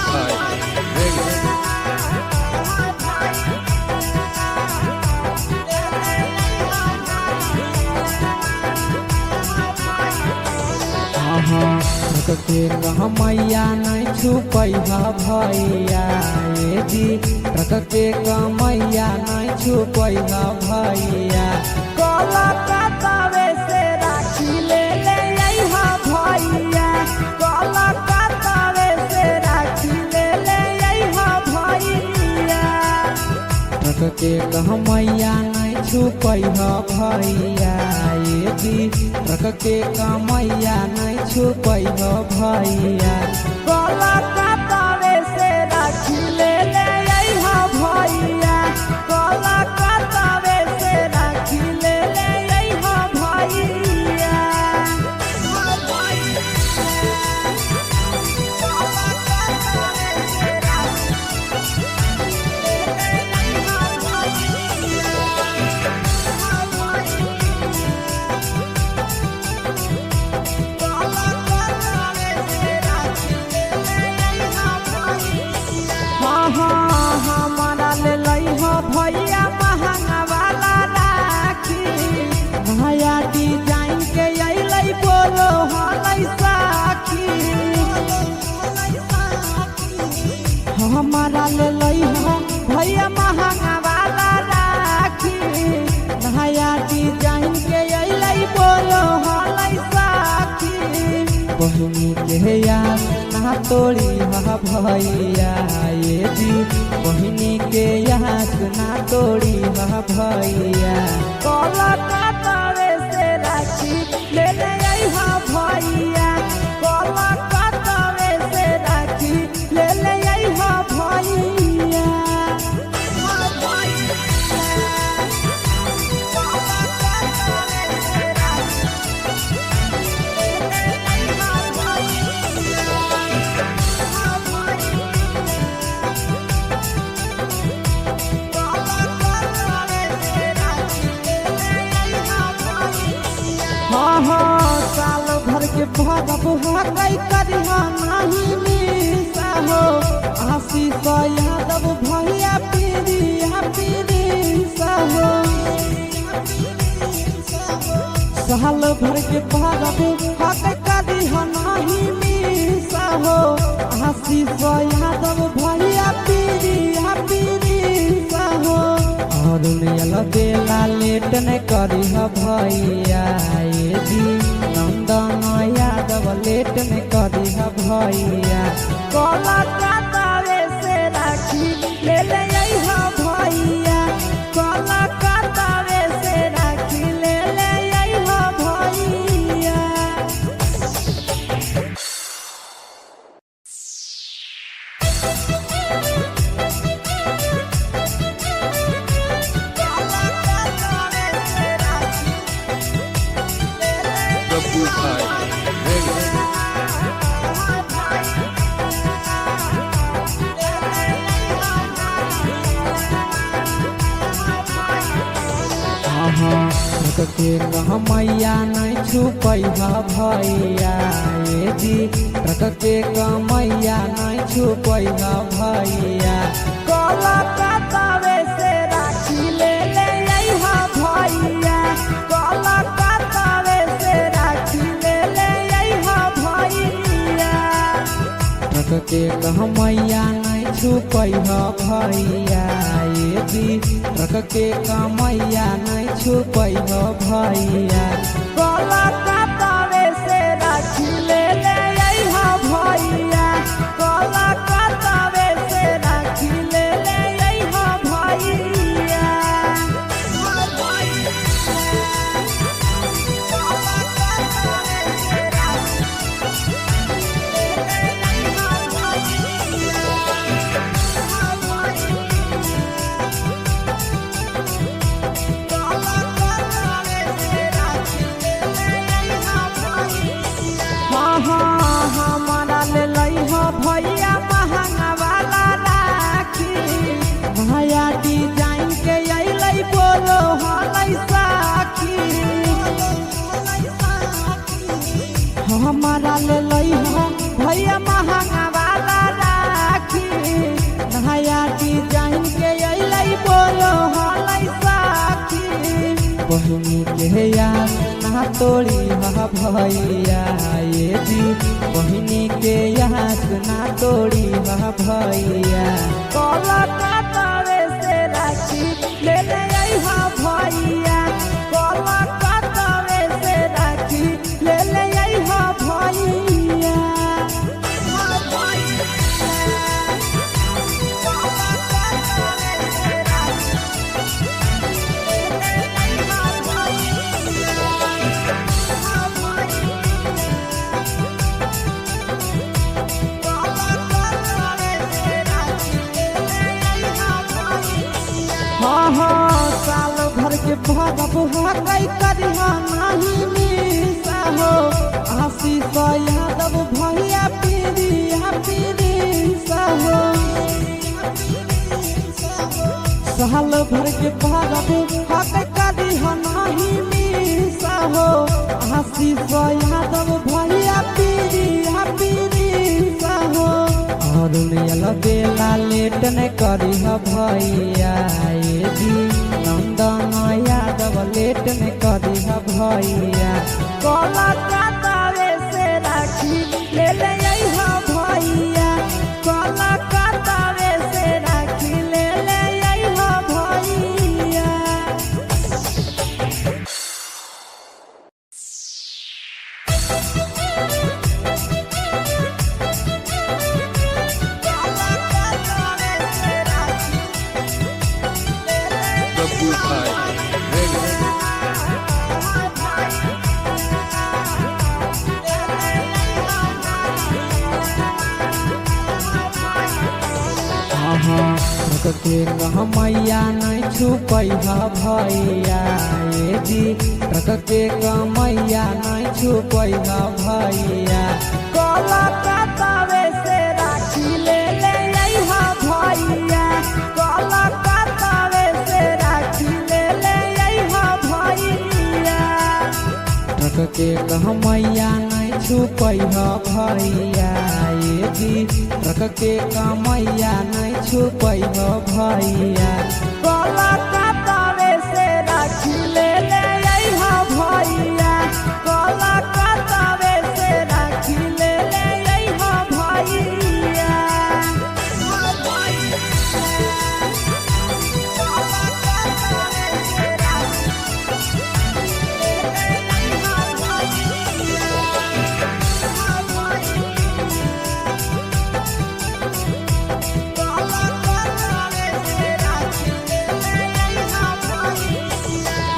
Bhai ready. हाँ truck के कमैया नहीं छुपैहा भैया ए जी, ट्रक के कमैया नहीं छुपैहा भैया। कलकत्तावे से राखी ले ले अइहा भैया, कलकत्तावे से राखी ले ले अइहा भैया। ट्रक के कमैया नहीं छुपैहा भैया ए जी, ट्रक के कमैया नहीं छुपैहा भैया। कलकत्तावे से राखी ले ले अइहा भैया, कलकत्तावे से राखी ले ले अइहा भैया। हाँ हाँ, हमारा ले लइहा भैया महंगा वाला राखी, नया डिजाइन के अइलै बोलो हलै साखी। हमारा ले लइहा भैया महंगा वाला राखी, नया डिजाइन के अइलै बोलो हलै साखी। बहिनी के याद ना तोड़ी हा भैया ये जी, बहिनी के याद ना तोड़ी हा भैया। कलकत्तावे से राखी ले ले अइहा भैया, कलकत्तावे से राखी ले ले अइहा भैया। हाँ हाँ, साल भर के भरब हकै करिहा नाही मिसा हो, आशीष यादव भैया पीरिया पीरिसा हो। साल भर के भरब हकै करिहा नाही मिसा हो, आशीष यादव भैया पीरिया पीरिसा हो। अरुण यल बेला लेट न करिह भैया ए जी, नंदन यादव लेट न करिह भैया। कलकत्तावे से राखी ले ले अइहा भैया, कलकत्तावे से राखी ले ले अइहा भैया। Babbu Bhai ready. हाँ हाँ, ट्रक के कमैया नहीं छुपैहा भैया ए जी, ट्रक के कमैया नहीं छुपैहा भैया। कलकत्तावे से राखी ले ले अइहा भैया, कलकत्तावे से राखी ले ले अइहा भैया। ट्रक के कमैया नहीं छुपैहा भैया ए जी, ट्रक के कमैया नहीं छुपैहा भैया। कलकत्तावे से राखी ले ले अइहा भैया, कलकत्तावे से राखी ले ले अइहा भैया। हाँ हाँ, हमारा ले लइहा भैया महंगा वाला राखी, नया डिजाइन के अइलै बोलो हलै साखी। हमारा ले लइहा भैया महंगा वाला राखी, बहिनी के आस ना तोड़ी हा भैया ये जी, बहिनी के आस ना तोड़ी हा भैया। कलकत्तावे से राखी ले ले अइहा भैया, कलकत्तावे से राखी ले ले अइहा भैया। हाँ हाँ साल भर के परब हकई करिहा नाही मिसा हो, आशीष यादव भैया पीरिया पीरिसा हो। साल भर के परब हकई करिहा नाही मिसा हो, आशीष यादव भैया पीरिया पीरिसा हो। अरुण बेला लेट न करिह भैया ये जी, नंदन यादव लेट न करिह भैया। कलकत्तावे से राखी ले ले अइहा भैया, कलकत्तावे से राखी ले ले अइहा भैया। Babbu Bhai Remix. हाँ हाँ ट्रक के कमैया नहीं छुपैहा भैया ये जी, ट्रक के कमैया नहीं छुपैहा भैया। कलकत्तावे से राखी ले ले अइहा भैया, कलकत्तावे से राखी ले ले अइहा भैया। ट्रक के कमैया नहीं छुपैहा भैया ये जी, ट्रक के कमैया नहीं छुपैहा भैया। कलकत्तावे से राखी ले ले अइहा भैया, कलकत्तावे से राखी ले ले अइहा भैया।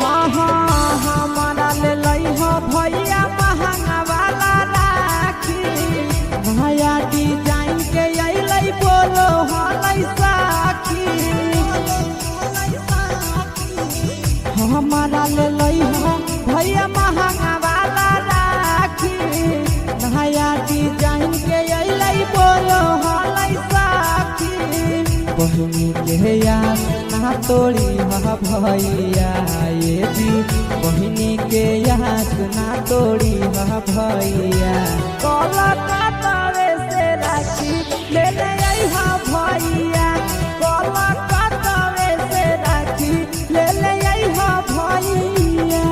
हाँ हाँ हमारा ले लइहा भैया महंगा वाला राखी, नया डिजाइन के अइलै बोलो हलै साखी। हमारा ले लइहा भैया महंगा वाला राखी, नया डिजाइन के अइलै बोलो हलै साखी। बहिनी के आस ना तोड़ी हा भैया ये जी, बहिनी के आस ना तोड़ी हा भैया। कलकत्तावे से राखी ले ले अइहा भैया, कलकत्तावे से राखी ले ले अइहा भैया।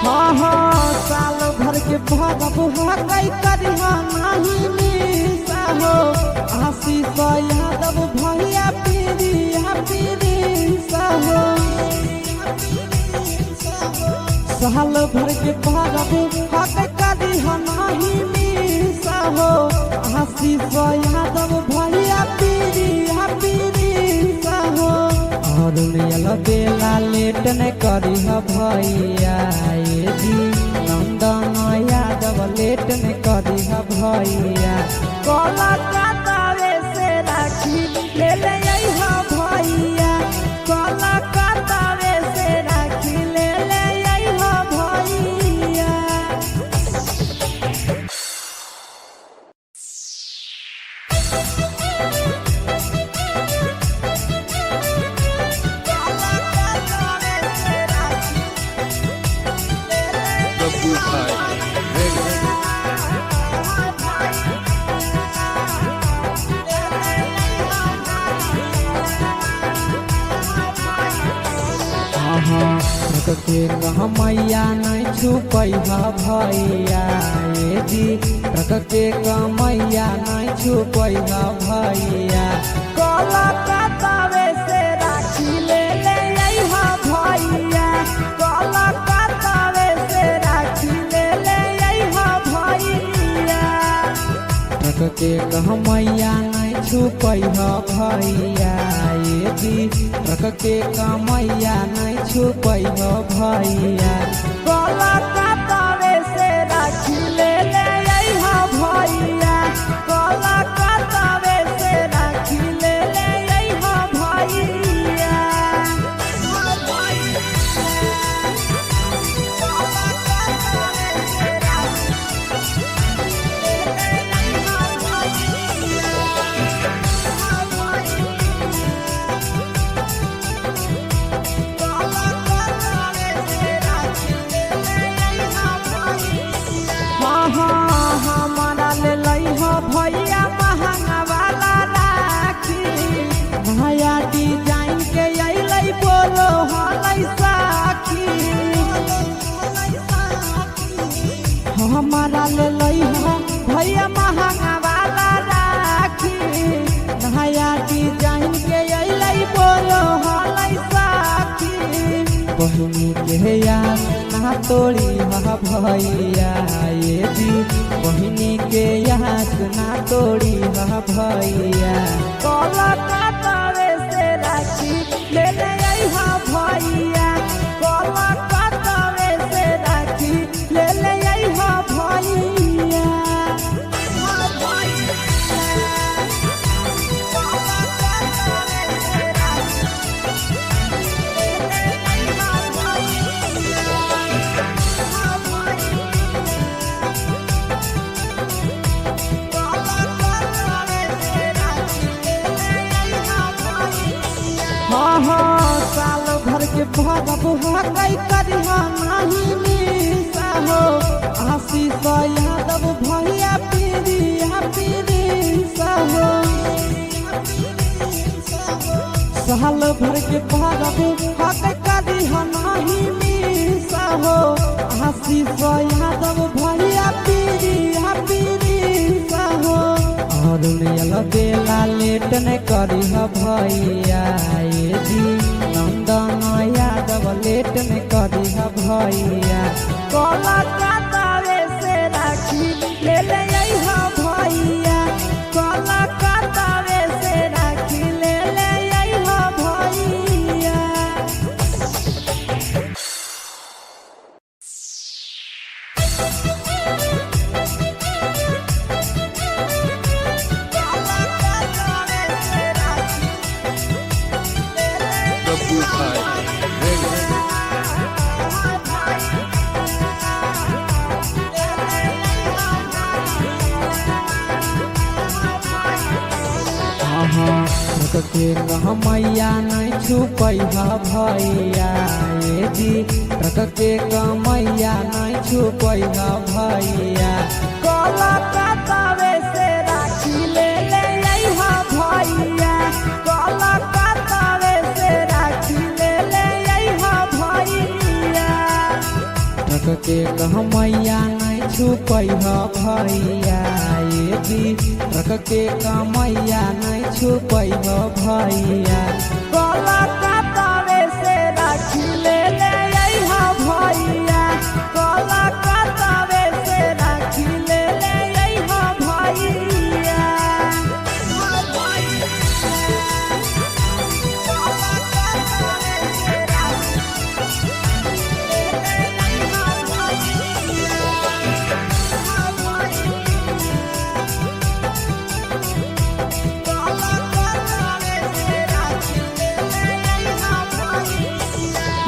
हाँ हाँ साल भर के परब हकई करिहा नाही मिसा हो, आशीष यादव भैया पीरिया पीरिसा हो। साल भर के परब हकई करिहा नाही मिसा हो, आशीष यादव भैया पीरिया पीरिसा हो। अरुण बेला लेट न करिह भैया ये जी, नंदन यादव लेट न करिह भैया। कलकत्तावे से राखी ले ले अइहा भैया, कलकत्तावे से राखी ले ले अइहा भैया। ट्रक के कमैया नहीं छुपैहा भैया, ए जी ट्रक के कमैया नहीं छुपैहा भैया। कलकत्तावे से राखी ले ले अइहा भैया, कलकत्तावे से राखी ले ले अइहा भैया। ट्रक के कमैया नहीं छुपैहा भैया, ए जी ट्रक के कमैया नहीं छुपैहा भैया। कलकत्तावे से राखी ले ले अइहा भैया, कलकत्तावे से राखी ले ले अइहा भैया। हाँ हाँ हमारा ले लइहा भैया महंगा वाला राखी, नया डिजाइन के अइलै बोलो हलै साखी। हमारा ले लइहा भैया महंगा वाला राखी, नया डिजाइन के अइलै बोलो हलै साखी। बहिनी के यार ना तोड़ी हा भैया, ए जी बहिनी के यास ना तोड़ी हा भैया। कलकत्तावे से राखी ले ले अइहा भैया, कलकत्तावे से राखी ले ले अइहा भैया। हाँ हाँ साल भर के भरब हकै करिहा नाही निशा हो। आशीष यादव भैया पीरिया पीरिसा हो। साल भर के भरब हकै करिहा नाही निशा हो। आशीष यादव भैया पीरिया पीरिसा हो। अरुण बेला लेट न करिह भैया, ए जी नंदन यादव लेट न करिह भैया। कलकत्तावे से राखी ले ले अइहा भैया, कलकत्तावे से राखी ले ले अइहा भैया। Babbu Bhai ready. हाँ हाँ ट्रक के कमैया नहीं छुपैहा भैया, ए जी ट्रक के कमैया नहीं छुपैहा भैया। कलकत्तावे से राखी ले ले अइहा भैया, कलकत्तावे से राखी ले ले अइहा भैया। ट्रक के कमैया नहीं छुपैहा भैया, ए जी ट्रक के कमैया नहीं छुपैहा भैया। कलकत्तावे से राखी ले ले अइहा भैया, कलकत्तावे से राखी ले ले अइहा भैया।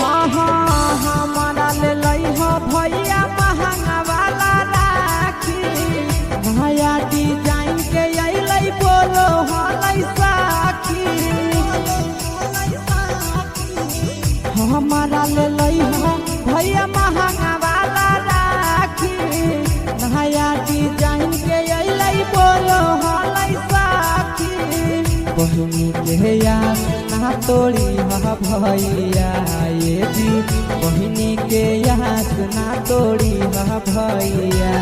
हाँ हाँ हमारा ले लइहा भैया महंगा वाला राखी, नया डिजाइन के अइलै बोलो हलै साखी। हमारा ले लइहा भैया महंगा वाला राखी, नया डिजाइन के अइलै बोलो हलै साखी। बहिनी के यार ना ना तोड़ी हा भैया, ये जी बहिनी के आस ना तोड़ी हा भैया।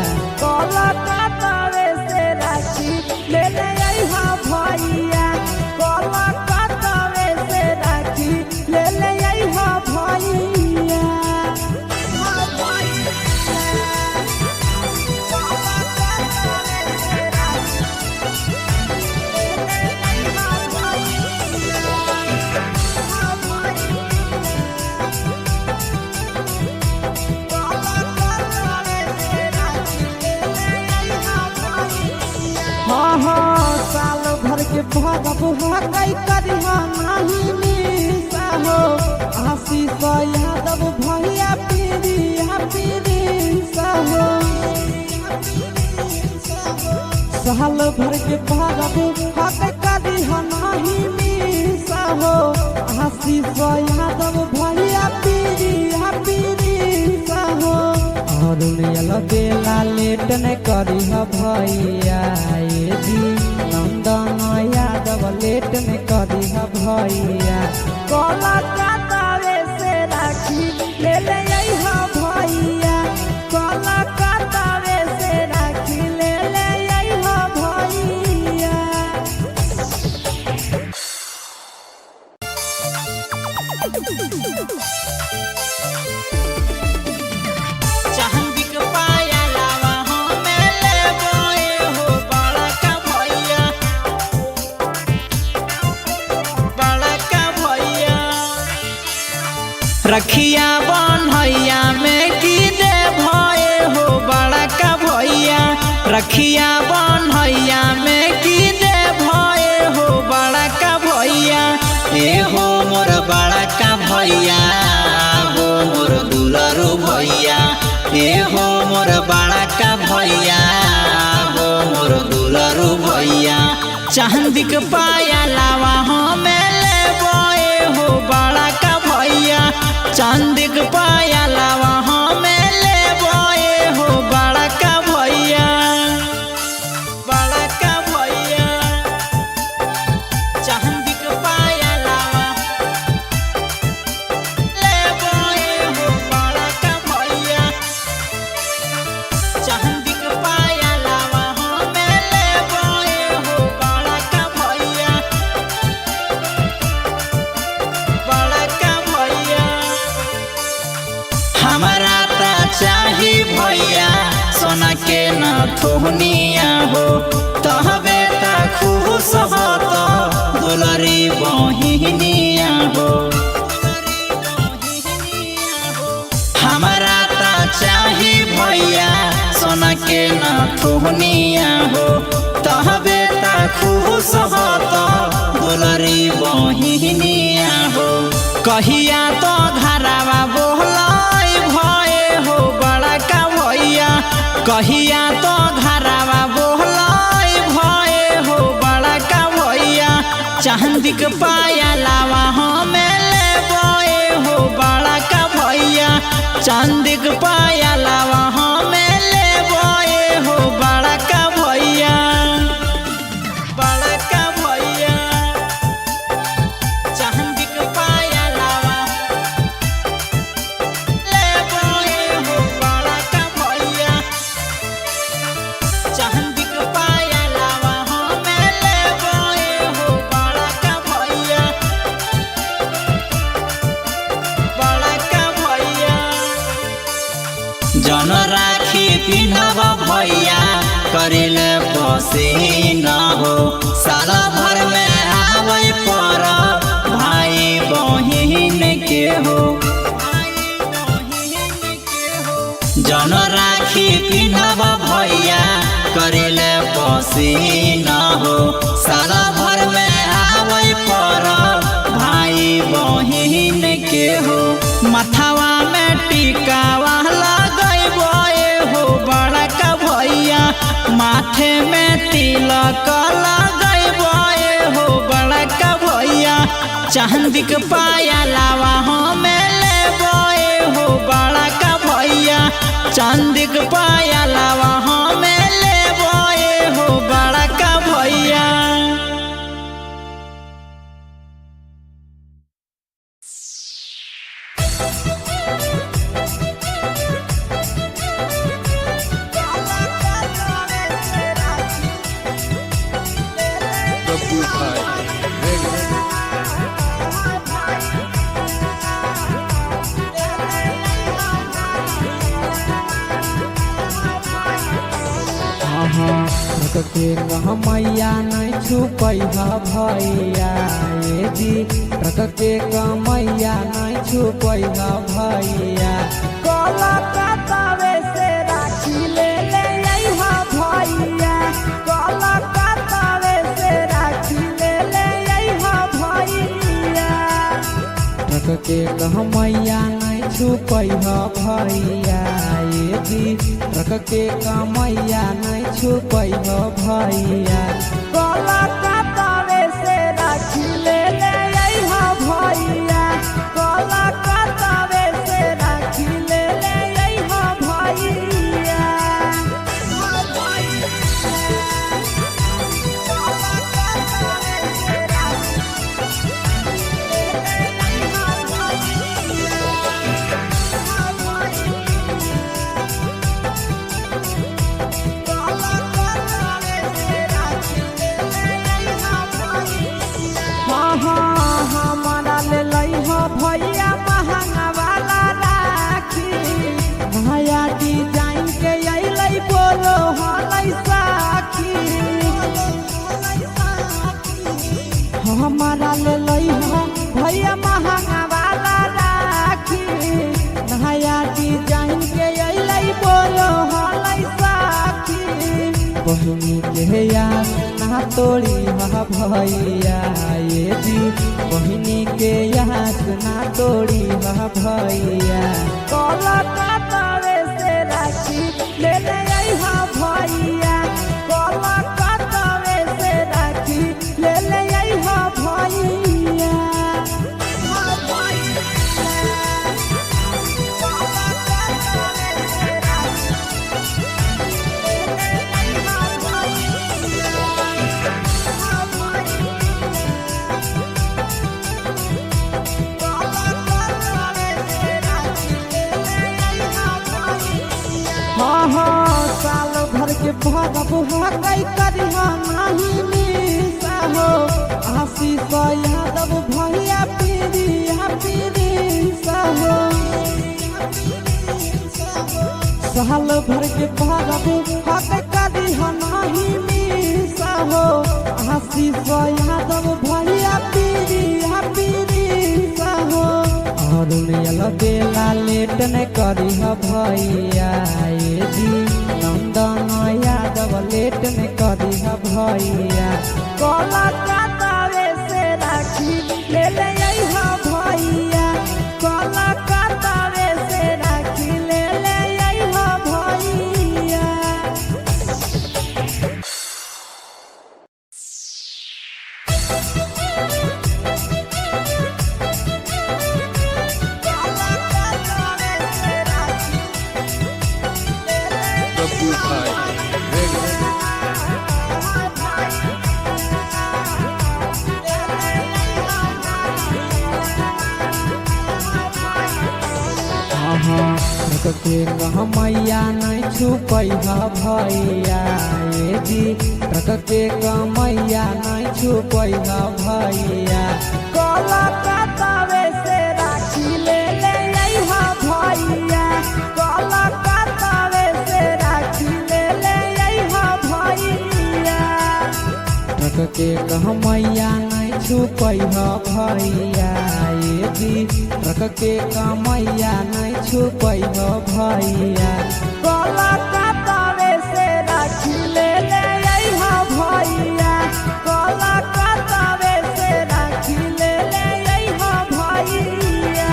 कलकत्तावे से राखी ले ले अइहा भैया, कलकत्तावे से राखी ले ले अइहा भैया। हाँ हाँ साल भर के परब हकई करिहा नाही मिसा हो, आशीष यादव भैया पीरिया पीरिसा हो। साल भर के परब हकई करिहा नाही मिसा हो, आशीष यादव भैया पीरिया पीरिसा हो। अरुण बेला लेट न करी भैया, ये जी नंदन यादव लेट न करी भैया। कलकत्तावे से राखी ले ले अइहा भैया, कलकत्तावे से राखी ले ले अइहा भैया। चांदी के पाया लावा हमें लेबोए हो बड़ा का भैया, बड़ा का भैया। रखिया बन्हैया में की दे भये हो बड़ा का भैया, रखिया बन्हैया में की दे भये हो बड़ा का भैया। ए हो मोर बड़ा का भैया, हो मोर दुलरू भैया, ए हो मोर बड़ा का भैया, हो मोर दुलरू भैया। चांदी के पाया लावा हमें लेबोए हो बड़ा का भैया, चांदी के पाया लावा हमें लेबोए हो बड़ा का भैया, बड़ा का भैया। चांदी के पाया लावा लेबोए हो बड़ा का भैया, चांदी के पाया लावा हमें लेबोए हो बड़ा का भैया, बड़ा का भैया। हमारा ता चाही भैया सोना के न थोहनिया हो, तहबे ता खुश हो तो दुलरी बहिनिया हो। हमारा ता चाही भैया सोना के न थोहनिया हो, तहबे ता खुश हो तो दुलरी बहिनिया हो। कहिया तो घरवा बोलाई भये हो बड़ा का भैया, कहिया तो घरवा बोलाई भये हो बड़ा का भैया। चांदी के पाया लावा हमें लेबोए हो बड़ा का भैया, चांदी के पाया लावा हमें लेबोए हो बड़ा का भैया, बड़ा का भैया। चांदी के पाया लावा लेबोए हो बड़ा का भैया, चांदी के पाया लावा हमें लेबोए हो बड़ा का भैया, बड़ा का भैया। जन राखी पिन्हब भैया करेले पसीन हो, साल भर में आवे पर भाई बहिन के हो। जन राखी पिन्हब भैया करेले पसीन हो, साल भर में आवे पर भाई बहिन के हो। माथावा में टीकावा लगैबोए हो बड़ा का भैया, माथे में तिलक लगैबोए हो बड़ा का भैया। चांदी के पाया लावा हमें लेबोए हो बड़ा का भैया, चांदी के पाया लावा हमें लेबोए हो बड़ा का भैया। Babbu Bhai Remix. Truck के कमैया नहीं छुपैहा भैया ए जी, ट्रक के कमैया नहीं छुपैहा भैया। कलकत्तावे से राखी ले ले अइहा भैया, कलकत्तावे से राखी ले ले अइहा भैया। ट्रक के कमैया नहीं छुपैहा भैया ए जी, ट्रक के कमैया नहीं छुपैहा भैया। कलकत्तावे से राखी ले ले अइहा भैया, कलकत्तावे से राखी ले ले अइहा भैया। हाँ हाँ, हमारा ले लइहा भैया महंगा वाला राखी, नया डिजाइन के अइलै बोलो हलै साखी। हमारा ले लइहा भैया महंगा वाला राखी, नया डिजाइन के अइलै बोलो हलै साखी। बहिनी के आस ना तोड़ी हा भैया ए जी, बहिनी के आस ना तोड़ी हा भैया। कलकत्तावे से राखी ले ले अइहा भैया, कलकत्तावे से राखी ले ले अइहा भैया। हाँ हाँ, साल भर के परब हकै करिहा नाही मिसा हो, आशीष यादव भैया पीरिया पीरिसा हो। साल भर के परब हकै करिहा नाही मिसा हो, आशीष यादव भैया पीरिया पीरिसा हो। अरुण बेला लेट न करिह भैया ए जी, नंदन यादव लेट न करिह भैया। कलकत्तावे से राखी ले ले अइहा भैया, कलकत्तावे से राखी ले ले अइहा भैया। Babbu Bhai Remix. हाँ, ट्रक के कमैया नहीं छुपैहा भैया ए जी, ट्रक के कमैया नहीं छुपैहा भैया। कलकत्तावे से राखी ले ले अइहा भैया, कलकत्तावे से राखी ले ले अइहा भैया। ट्रक के कमैया नहीं छुपैहा भैया ए जी, ट्रक के कमैया नहीं छुपैहा भैया। कलकत्तावे से राखी ले ले अइहा भैया, कलकत्तावे से राखी ले ले अइहा भैया।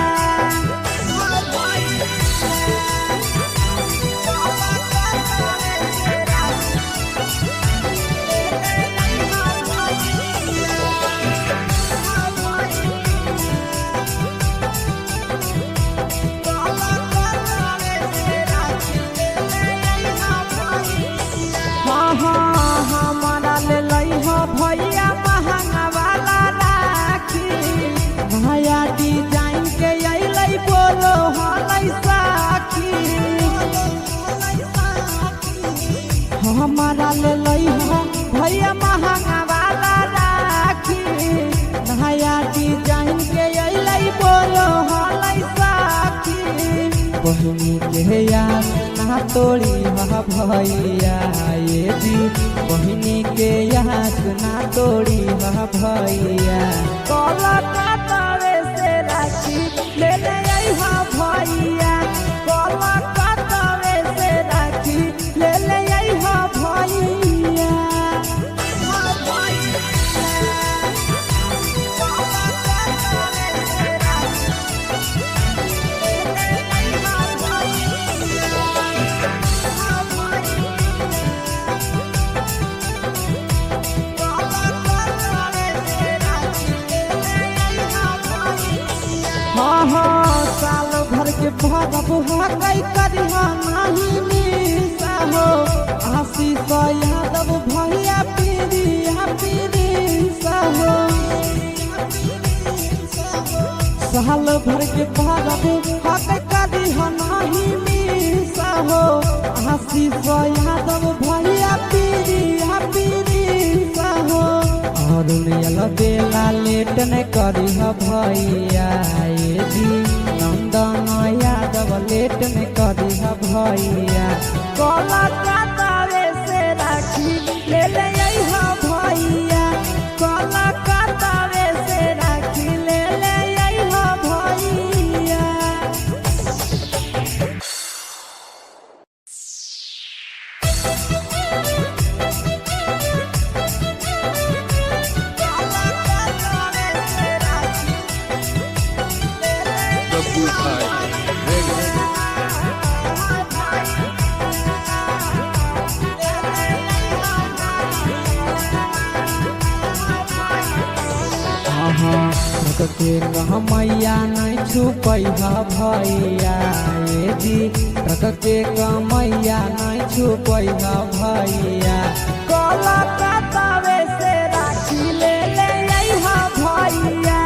हाँ हाँ, हमारा ले लइहा भैया महंगा वाला राखी, नया डिजाइन के अइलै बोलो हलै साखी। हमारा ले लइहा भैया महंगा वाला बहिनी के आस ना तोड़ी हा भैया ये जी, बहिनी के आस ना तोड़ी हा भैया। कलकत्तावे से राखी ले ले अइहा भैया, कलकत्तावे से राखी ले ले अइहा भैया। हाँ हाँ साल भर के भरब हकई करिहा नाही मिसा हो, आशीष यादव भैया पीरिया पीरिसा हो। साल भर के भरब हकई करिहा नाही मिसा हो, आशीष यादव भैया पीरिया पीरिसा हो। अरुण बेला लेट न करिह भैया ये जी, नंदन यादव लेट न करिह भैया। कलकत्तावे से राखी ले ले अइहा भैया, कलकत्तावे से राखी ले ले अइहा भैया। Babbu Bhai Reggae. हाँ के कहमैया नहीं छुपैहा भैया ये जी, ट्रक के कमैया नहीं छुपैहा भैया। कलकत्तावे से राखी ले ले अइहा भैया,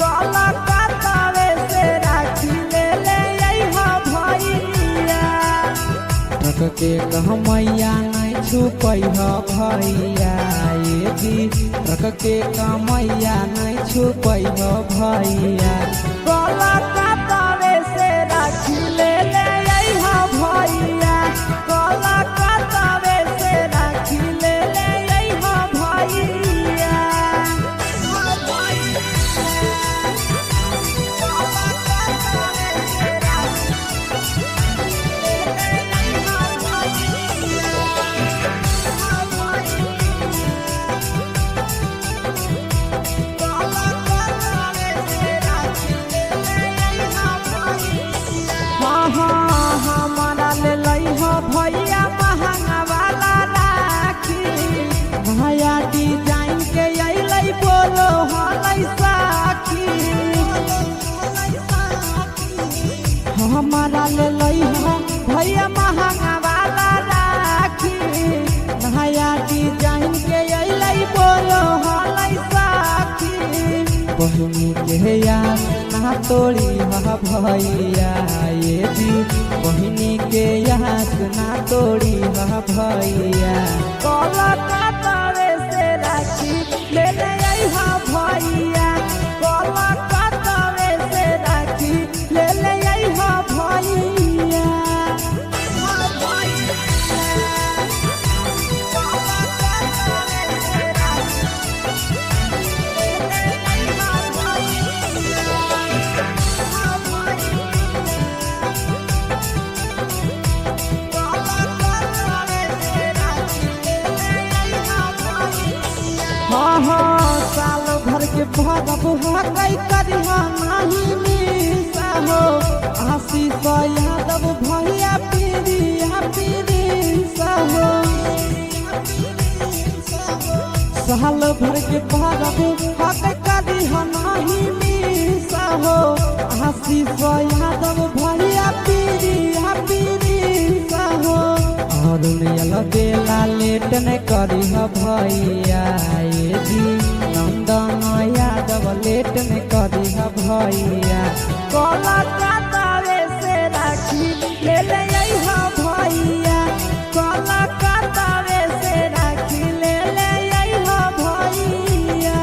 कलकत्तावे से राखी ले ले अइहा भैया। ट्रक के कहमैया नहीं छुपैहा भैया ये जी, ट्रक के कमैया नहीं छुपैहा भैया। कलकत्तावे से राखी ले ले अइहा भैया, कलकत्तावे से राखी ले ले अइहा भैया। हाँ हाँ हमारा ले लइहा भैया महंगा वाला राखी, नया डिजाइन के अइलै बोलो हलै साखी। हमारा ले लइहा भैया महंगा वाला राखी, नया डिजाइन के अइलै बोलो हलै साखी। बहिनी के आस ना तोड़ी हा भैया ये जी, बहिनी के आस ना तोड़ी हा भैया। कलकत्तावे से राखी ले ले अइहा भैया, कलकत्तावे से राखी ले ले अइहा भैया। हाँ हाँ साल भर के भरब हकई करिहा नाही मिसा हो, आशीष यादव भैया पीरिया पीरिसा हो। साल भर के भरब हकई करिहा नाही मिसा हो, आशीष यादव भैया पीरिया पीरिसा हो। अरुण बेला लेट न करिह भैया ये जी, नंदन यादव लेट न करिह भैया। कलकत्तावे से राखी ले ले अइहा भैया, कलकत्तावे से राखी ले ले अइहा भैया।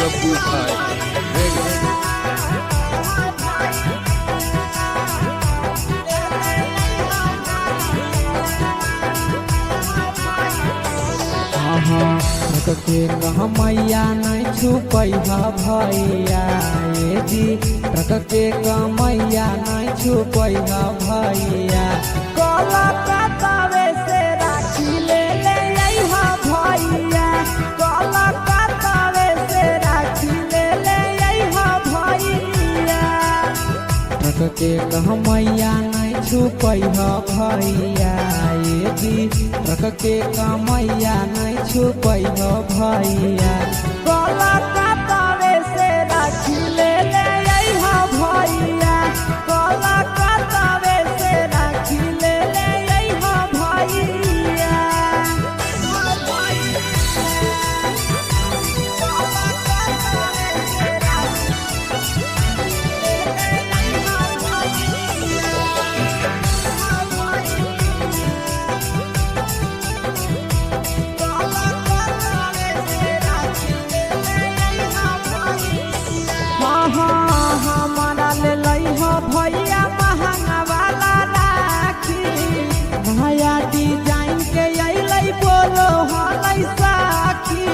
Babbu Bhai Remix. हाँ ट्रक के कमैया नहीं छुपैहा भैया ए जी, ट्रक के कमैया नहीं छुपैहा भैया। कलकत्तावे से राखी ले ले अइहा भैया, कलकत्तावे से राखी ले ले अइहा भैया। ट्रक के कमैया नहीं छुपैहा भैया ए जी, ट्रक के कमैया नहीं छुपैहा भैया। कलकत्तावे से राखी ले ले अइहा भैया, कलकत्तावे से राखी ले ले अइहा भैया। हाँ हाँ हमारा ले लइहा भैया महंगा वाला राखी, नया डिजाइन के अइलै बोलो हलै साखी।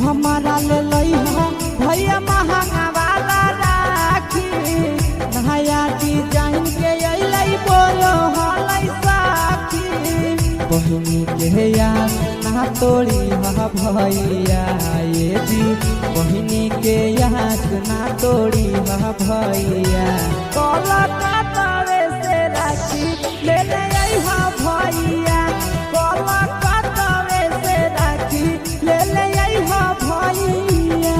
हमारा ले लइहा भैया महंगा वाला राखी, नया डिजाइन के अइलै बोलो हलै साखी। बहिनी के याद ना तोड़ी हा भैया ए जी, बहिनी के याद ना तोड़ी हा भैया। कलकत्तावे से राखी ले ले अइहा भैया, कलकत्तावे से राखी ले ले अइहा भैया।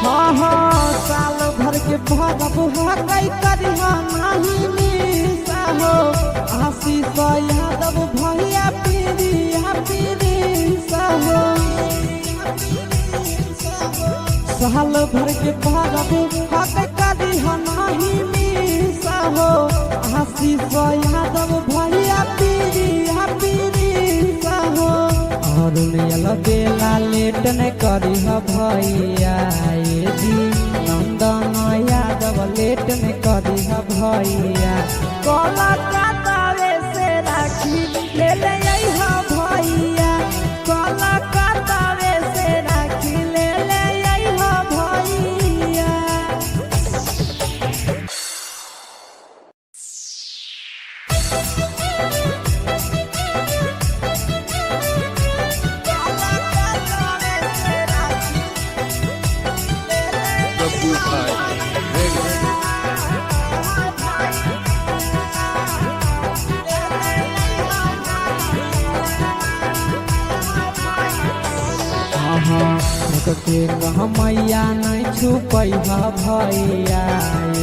हाँ हाँ साल भर के भरब हकै करिहा नाही निशा हो, आशीष यादव भैया पीरिया पीरिसा हो। साल भर के भरब हकै करिहा नाही निशा हो, आशीष यादव भैया पीरिया पीरिसा हो। अरुण बेला लेट न करिह भैया ए जी, नंदन यादव लेट न करिह भैया। कलकत्तावे से राखी ले ले अइहा भैया, कलकत्तावे से राखी ले ले अइहा भैया। Babbu Bhai Remix. हाँ हाँ ट्रक के कमैया नहीं छुपैहा भैया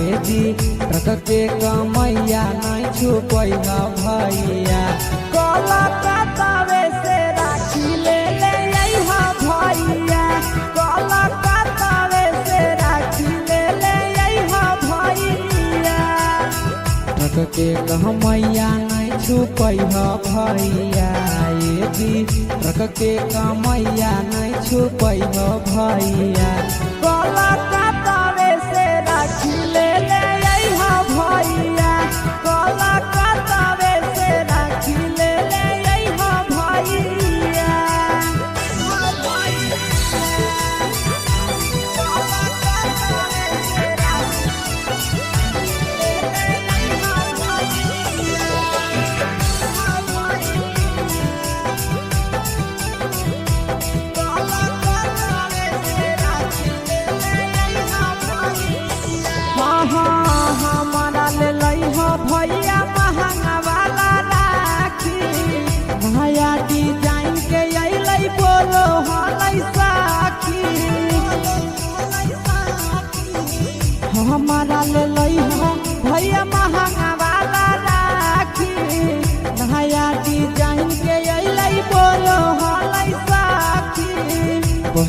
ए जी, ट्रक के कमैया नहीं छुपैहा भैया। कलकत्तावे से राखी ले ले अइहा भैया, कलकत्तावे से राखी ले ले अइहा भैया। ट्रक के कमैया नहीं छुपैहा भैया ए जी, ट्रक के कमैया नहीं छुपैहा भैया। कलकत्तावे से राखी ले ले अइहा भैया, कलकत्तावे से राखी ले ले अइहा भैया।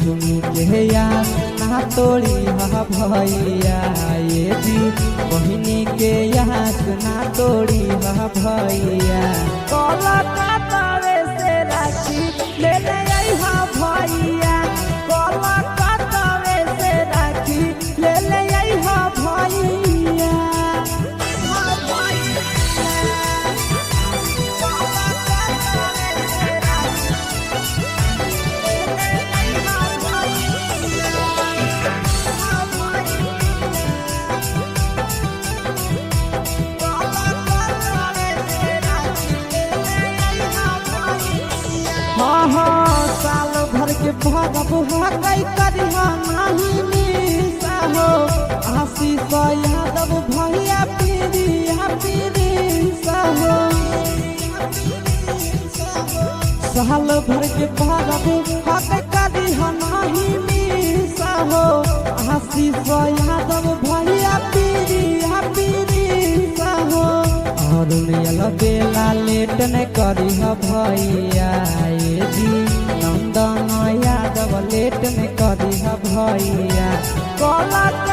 लक्ष्मी के आस ना तोड़ी हा भैया, ये जी बहिनी के आस ना तोड़ी हा भैया। कलकत्तावे से राखी ले ले अइहा भैया, कलकत्तावे से राखी ले ले अइहा भैया। हाँ हाँ, साल भर के भरब हकई करिहा नाही मिसा हो। आशीष यादव भैया पीरिया पीरिसा हो। साल भर के भरब हकई करिहा नाही मिसा हो। आशीष यादव भैया पीरिया पीरिसा हो। अरुण बेला लेट न करी भैया, ये जी नंदन यादव लेट न करी भैया। कलकत्तावे